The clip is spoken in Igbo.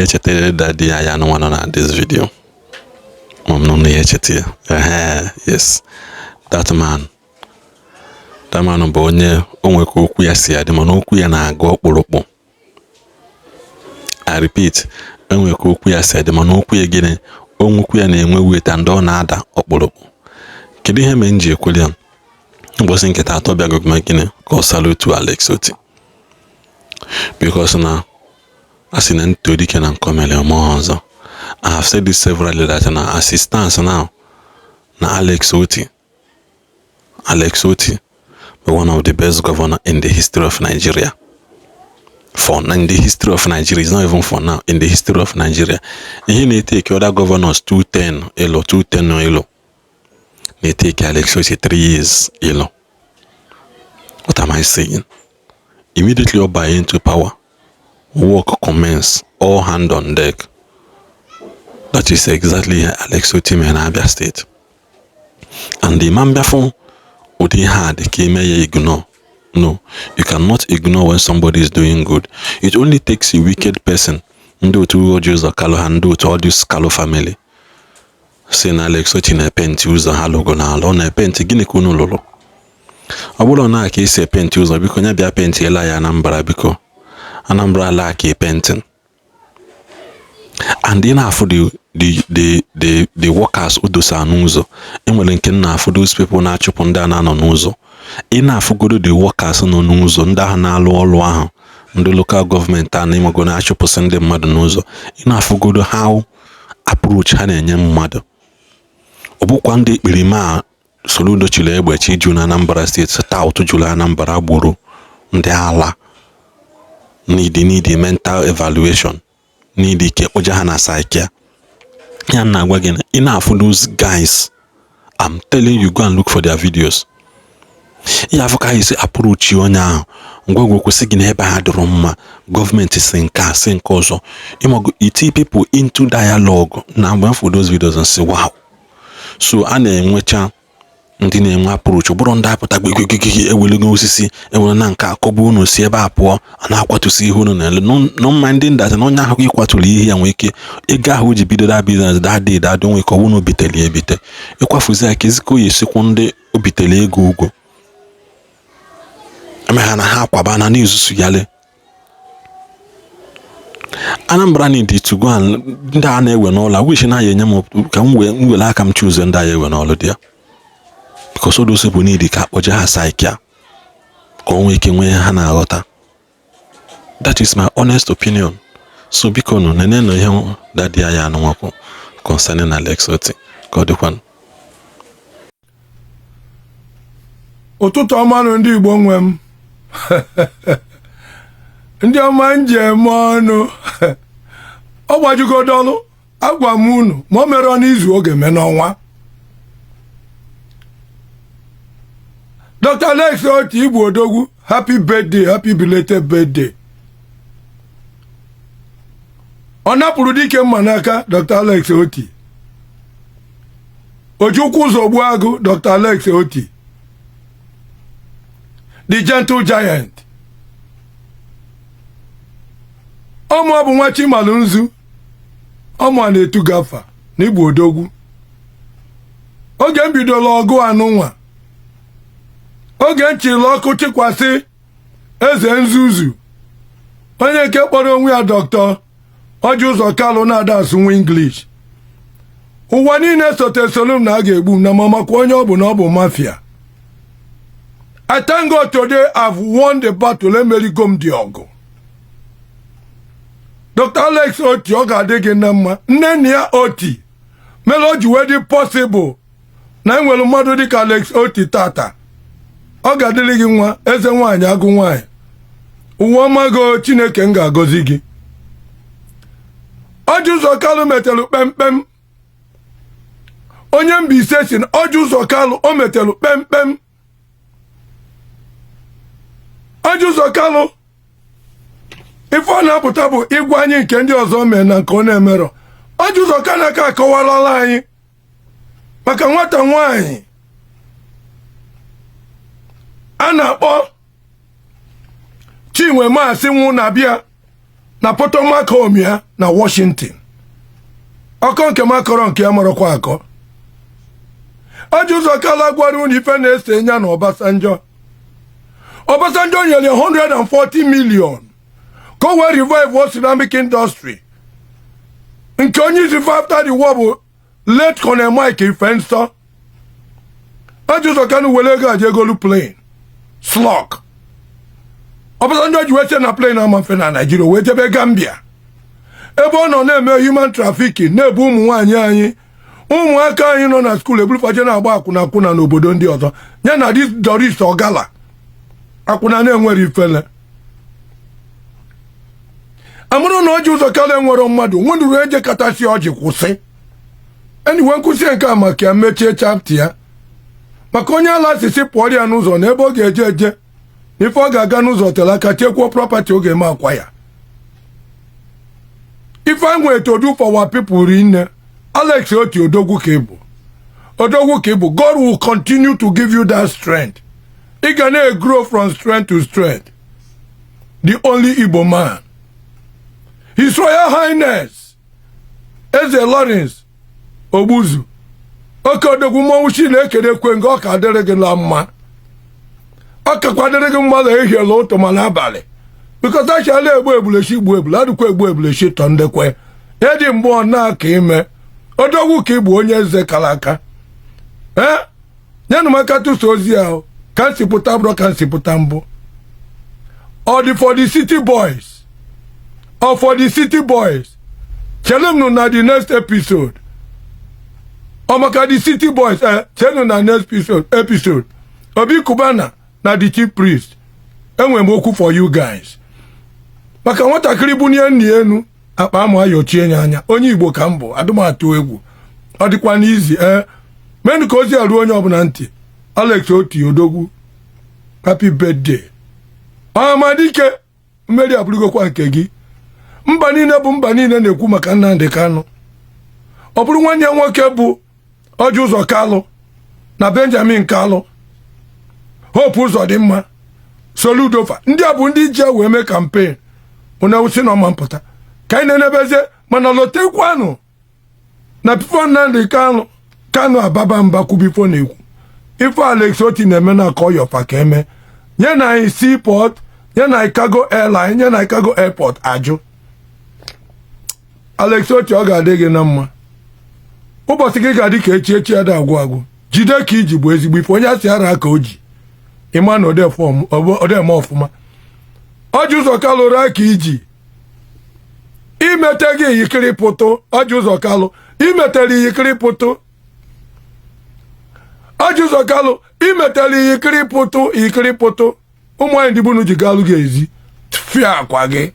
ya echeta daddy ya ya nwa nọ na this video. Ma m na unu ya echeta ya. Ehe, yes, that man, that man bụ onye o nwe ka okwu ya si adị, mana okwu ya na-aga ọkpụrụkpụ. I repeat, enwe ka okwu ya si adị, mana okwu ya gịnị, okwu ya na-enwe weight and ọ na-ada ọkpụrụkpụ. Kedu ihe mere m ji ekweli ya? Ụbọchị nke atọ bịago m gịnị ka ọ salute Alex Otti, because na a sị na ntị dike na nke o mere ome ọzọ. I have said this severally that na as it stands now, na Alex Otti, Alex Otti bụ one of the best governor in the history of Nigeria. For in the history of Nigeria, it's not even for now, in the history of Nigeria. Ihe na-etake other governors 210 ịlụ, 210 ịlụ, na-etake Alex Otti 3 years ịlụ. What am I saying? Immediately ọ banye into power, work commence, all hand on deck. That is exactly ihe Alex Otti mere na Abia State. And the man bịafụ ụdị ihe a dị ka ime ya ignore. No, you cannot ignore when somebody is doing good. It only takes a wicked person, ndị otu Orji Uzor Kalu ha, ndị otu all this Kalu family, si na Alex Otti na-epenti ụzọ ha lụgo n'ala. Ọ na-epenti gịnị ka unu lụrụ? Ọ bụrụ na ka esi epenti ụzọ, biko nye bịa pentiela ya Anambra, biko. Anambra lack painting. And ị na-afụ the workers udosa n'ụzọ, enwere nke m na-afụ those people na-achụpụ ndị a na-anọ n'ụzọ. Ị na-afụgodo the workers nọ n'ụzọ, ndị ahụ na-alụ ọrụ ahụ, ndị local government a na-emego na-achụpụsị ndị mmadụ n'ụzọ, ị na-afụgodo how approach ha na-enye mmadụ. Ọ bụkwa ndị ekperima a Soludo chiri egbe chi ju na Anambra State, tout juru Anambra, gburu ndị ala need mental evaluation, need ike kpọje ha na psychiatric. Ya na-agwa gị na ị na-afụ those guys, I'm telling you, go and look for their videos. Ị afụ ka ha esi approach onye ahụ ngwa kwesị gị na ebe ha dịrọ mma, gọọmenti si nke a, si nke ọzọ, ịmago iti people into dialogue. Na mgbe m fụ those videos and say, "Wow." So a na-enwecha ndị na-enwe approach, bụrụ ndị apụta gbegegege ewelego osisi ewere na nke akọgbu unu si ebe a pụọ, a na-akwatusi ihe unu na-ele, no minding that na onye ahụ ịkwaturu ihe ya nwee ike ego ahụ o ji bido that business that day, that day, nwee ike ọwụ na o bitere ya ebite, ịkwafuzi ya ka ezikọ ya esikwu ndị o bitere ego ụgwọ eme ha na ha akwaba na n'izuzu yale. Anambra need to go and ndị a na-ewe n'ụlọ wish na ya enye m ka m wee m were aka m choose ndị a ewe n'ọlụ dị ya, because all those people need ka akpọje ha psychiatric ka o nwee ike nwee ha na-aghọta. That is my honest opinion. So biko nụ nenenụ ihe daddy ya anụnwakwu concerning Alex Otti, ka ọ dịkwanụ. Ụtụtụ ọmanụ, ndị Igbo nwe m, ndị ọma njem ọnụ. Ọ gbajugodolu agwa m unu ma o mere n'izu oge mee n'ọnwa. Dr. Alex Otti, Igbo odogwu, happy birthday, happy belated birthday. Ọ napụrụ dike mma n'aka, Dr. Alex Otti. Ojukwu ụzọ gbuo agụ, Dr. Alex Otti, the gentle giant. Ọmụ bụ nwa Chimalụ nzu, ọmụ a na-etu gafa na Igbo odogwu. Oge m bidola ọgụ anụnwa, oge m chịrị ọkụ chịkwasị eze nzuzu, onye nke kpọrọ onwe ya Dr. Orji Uzor Kalu na-ada asụnwu English, ụwa niile sote solu m na a ga-egbu m na mamakwa onye ọ bụ na ọ bụ mafia. I thank God today I've won the battle, emerigo m dị ọgụ. Dr. Alex Otti, ọ ga-adị gị na mma. Nne na ya Otti mere o ji wee dị possible na enwere mmadụ dịka Alex Otti tata. Ọ ga-adịrị gị nwa eze nwaanyị, agụ nwaanyị, ụwa ọma go, Chineke m ga-agọzi gị. Orji Uzor Kalu metere kpemkpem, onye Mbaise si na Orji Uzor Kalu o metere kpemkpem. Orji Uzor Kalu, ife ọ na-apụta bụ ịgwa anyị nke ndị ọzọ mee na nke ọ na-emerọ. Orji Uzor Kalu aka akọwalala anyị maka nwata nwaanyị a na-akpọ Chinwe Maasị nwụ na bịa Na Potomac home ya na Washington. Ọkọ nke m akọrọ nke ya marakwa akọ. Orji Uzor Kalu gwara unu ife na-ese nya na Obasanjo. Obasanjo nyere 140 million ka o wee revive ceramic industry nke onye isi after the war bụ late Colonel Mike Ifenso. Orji Uzor Kalu were ego aje egolu plane slok. Obasanjo ji wee sie na plane ama mfe na Naijiria wee jebe Gambia, ebe ọ nọ na-eme human trafficking, na-ebu ụmụ nwaanyị anyị, ụmụaka anyị nọ na school, eburufaje na-agba akwụna akwụna n'obodo ndị ọzọ, ya na this Doris Ogala, akwụna na-enwere ifele. Amụrụ na Orji Uzor Kalu enwere mmadụ nweduru eje kachasị ọjị kwụsị. Anyway, nkwụsị nke a maka ya mechie chapter ya, maka onye ala sisi pụọrọ ya n'ụzọ na ebe ọ ga-eje eje na ife ọ ga-aga n'ụzọ tere aka, chekwuo property ọ ga-eme akwa ya. Ife nwere to do for our people rinne. Alex Otti, odogwu ka ịbụ, odogwu ka ịbụ. God will continue to give you that strength. Ị ga na-grow from strength to strength. The only Igbo man, His Royal Highness Eze Lawrence Ogbuzu, oke odogwu mmọnwụ chi na-ekele nga ọ ka dịrị gị na mma, ọ kakwa dịrị gị mma na ehiela ụtụ ma n'abalị, because achala egbu egbulechi gbuo egbule adịkwa egbu egbulechi tọ ndekwe ihe dị mgbe ọ na-aka ime. Odogwu ka ị bụ, onye eze kara aka. Ee, nyenụ m aka tụsa ozi ahụ ka m si pụta bụrụ ka m si pụta mbụ. Ọ dị for the city boys, ọ for the city boys. Chere m nụ na the next episode. Ọ maka the city boys. Eh, chenụ na next episode. Obi Cubana na the Chief Priest, enwere m okwu for you guys, maka nwatakịrị bunye nni enu akpa amụ ayochie ya anya. Onye Igbo ka m bụ, adụmatụ egwu ọ dịkwa n'izi. Ee, menụ ka ozi a ruo onye ọbụla ntị. Alex Otti, odogwu, happy birthday. Ọhamadike, mmeri abụrụgokwa nke gị. Mba niile bụ mba niile na-ekwu maka Nnamdi Kanu. Ọ bụrụ nwanne ya nwoke bụ Orji Uzor Kalu na Benjamin Kalu, Hope Uzodimma, Soludofa, ndị a bụ ndị ji wee mee campaign ụna si na ọma mpụta ka anyị na-enebezie. Mana lotekwanụ na before Nnamdi Kanu ababa mba kwubifo na-ekwu ife Alex Otti na-eme na aka ọyọfa ka eme nye na anyị seaport, nye na anyị cargo airline, nye na anyị cargo airport. Ajụ Alex Otti, ọ ga-adị gị na mma. Ụbọchị gị ga-adị ka echi, echi ada agwụ agwụ. Jide ka iji bụ ezigbo ife onye asị ara ka o ji ịma na odeme ọfụma. Orji Uzor Kalu ra ka iji imete gị yikiri pụtụ. Orji Uzor Kalu, imetere yikiri pụtụ. Orji Uzor Kalu, imetere yikiri pụtụ, yikiri pụtụ. Ụmụ anyị ndị bunu ji galụ gị ezi fịa akwa gị.